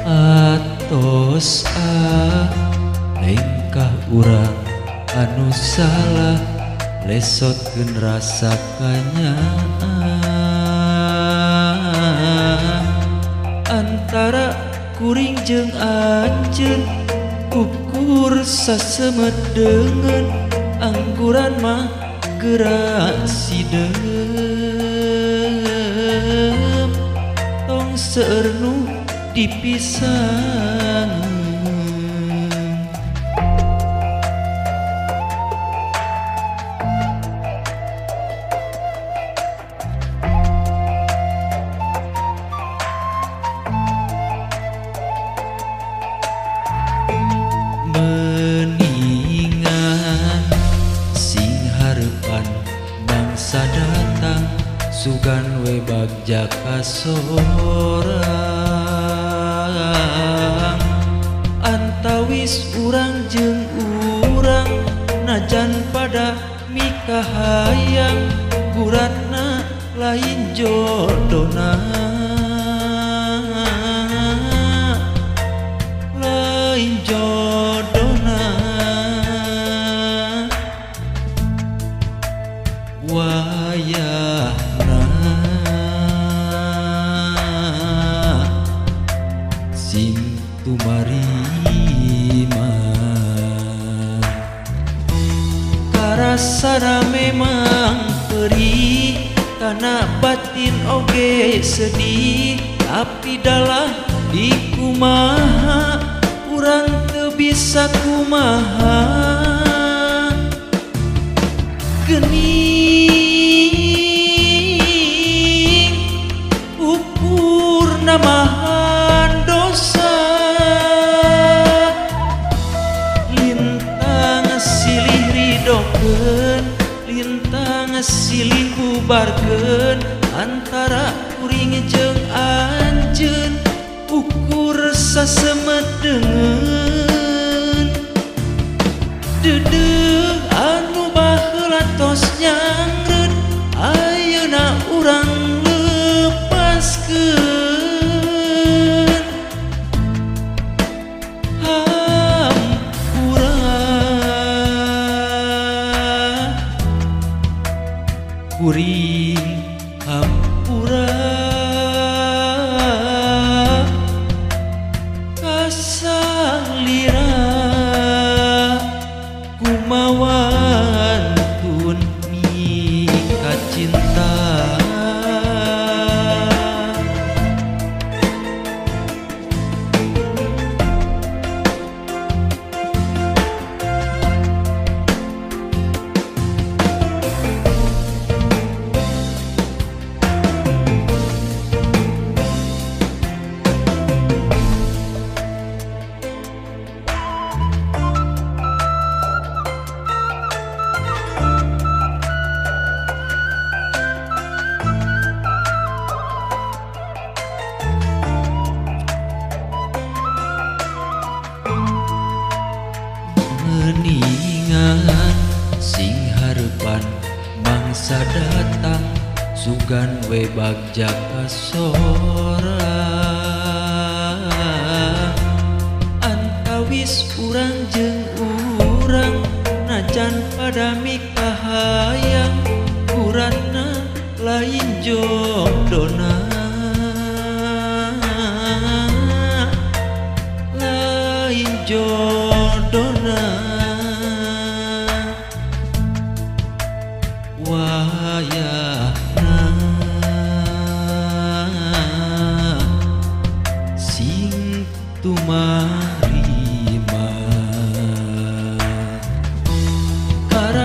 Atos lengkah urang anu salah lesotkeun rasa kanyaah antara kuring jeung anjeun ukur sasemet deungeun angguran mah geura sideum tong seueur nu dipisangeun. Meningan sing hareupan bangsa datang sugan we bagja ka sorang antawis urang jeung urang najan pada mikahayang guratna lain jodona lain jodona wayahna sing tumarima karasana memang perih kana batin oge sedih tapi dalah dikumaha urang teu bisa kumaha geuning ukur namahan dosa lintang silih ridokeun lintang silih bubarkeun antara kuring jeung anjeun ukur sasemet deungeun deudeuh anu baheula tos nyangreut ayeuna urang lepaskeun hampura kuring hampura kasalira kumawan tun mika cinta. Meningan sing hareupan mangsa datang sugan we bagja ka sorang antawis urang jeung urang najan pada mikahayang guratna lain jodona lain jodona.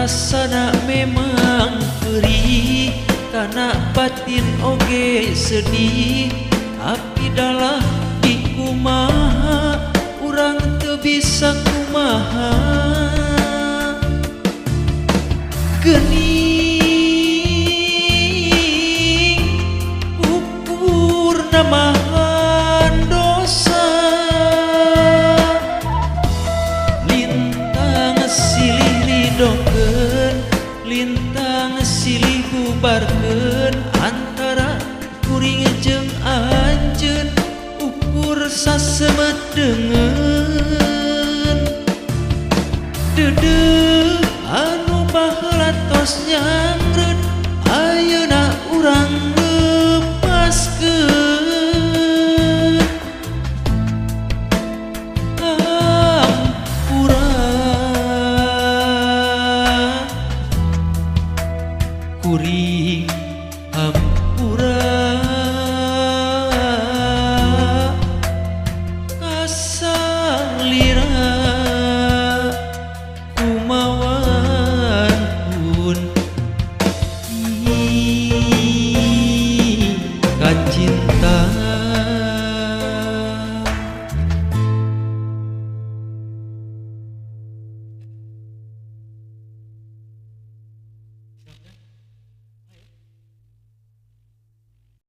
Rasana memang perih kana batin oge sedih, tapi dalah dikumaha urang teu bisa kumaha. Geuning ukur namahan dosa, lintang silih ridokeun, lintang silih bubarkeun antara kuring jeung anjeun ukur sasemet deungeun. Deudeuh anu baheula tos nyangreun.